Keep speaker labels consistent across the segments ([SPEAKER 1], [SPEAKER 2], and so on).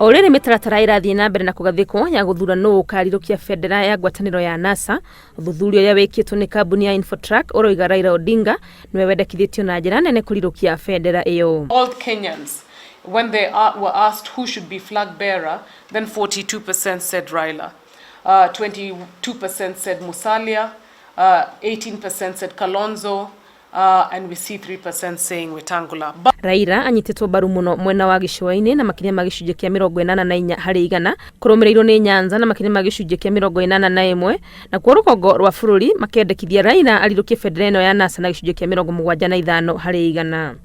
[SPEAKER 1] O rĩrĩ mĩtaratara ĩrathiĩ na mbere na kũgathĩkwo ya gũthura nũ ũkarirũkia bendera ya ngwatanĩro ya NASA, ũthuthuria ũrĩa wĩkĩtwo nĩ kambuni ya Infotrack ũroiga Raila Odinga nĩwe wendekithĩtio na njĩra nene kũrirũkia bendera ĩyo.
[SPEAKER 2] All Kenyans, when they are, were asked who should be flag bearer, then 42% said Raila, 22% said Musalia, 18% said Kalonzo, and we see 3% saying Wetangula. But
[SPEAKER 1] Raila anyitĩtwo mbaru mũno mwena wa gĩcũa-inĩ na makĩria ma gĩcunjĩ kĩa 84 harĩ igana, kũrũmĩrĩirwo nĩ Nyanza na makĩria ma gĩcunjĩ kĩa 81, nakuo rũgongo rwa bũrũri makendekithia Raila arirũkie bendera ĩno ya NASA na gĩcunjĩ kĩa 75 harĩ igana.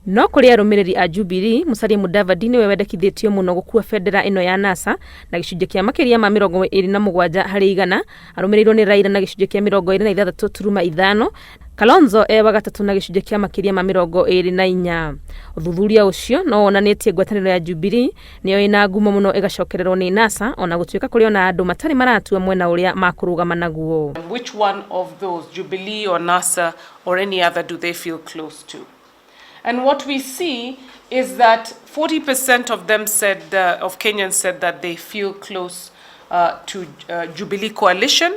[SPEAKER 1] No kũrĩ arũmĩrĩri a Jubilee, Musalia Mudavadi nĩwe wendekithĩtio mũno gũkua bendera ĩno ya NASA na gĩcunjĩ kĩa makĩria ma 27 harĩ igana, arũmĩrĩirwo nĩ Raila na gĩcunjĩ kĩa 26.5, Kalonzo e wa gatatũ na gĩcunjĩ kĩa makĩria ma 24. Ũthuthuria ũcio no wonanĩtie ngwatanĩro ya Jubilee nĩyo ĩna ngumo mũno ĩgacokererwo nĩ NASA, ona gũtuĩka kũrĩ ona andũ matarĩ maratua mwena ũrĩa makũrũgama naguo.
[SPEAKER 2] Which one of those, Jubilee or NASA or any other, do they feel close to? And what we see is that 40% of them said, of Kenyans said that they feel close to Jubilee coalition,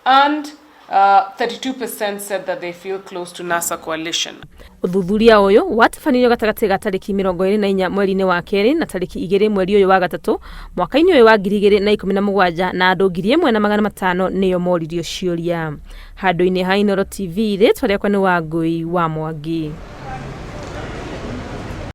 [SPEAKER 2] and 32% said that they feel close to NASA coalition.
[SPEAKER 1] Ũthuthuria ũyũ watabanirio gatagatĩ ga tarĩki 24 mweri-inĩ wa kerĩ na tarĩki 2 mweri ũyũ wa gatatũ mwaka-inĩ ũyũ wa 2017, na andũ 1500 nĩo moririo ciũria. Handũ-inĩ ha Inooro TV, rĩtwa rĩakwa nĩ Wangũi wa Mwangi.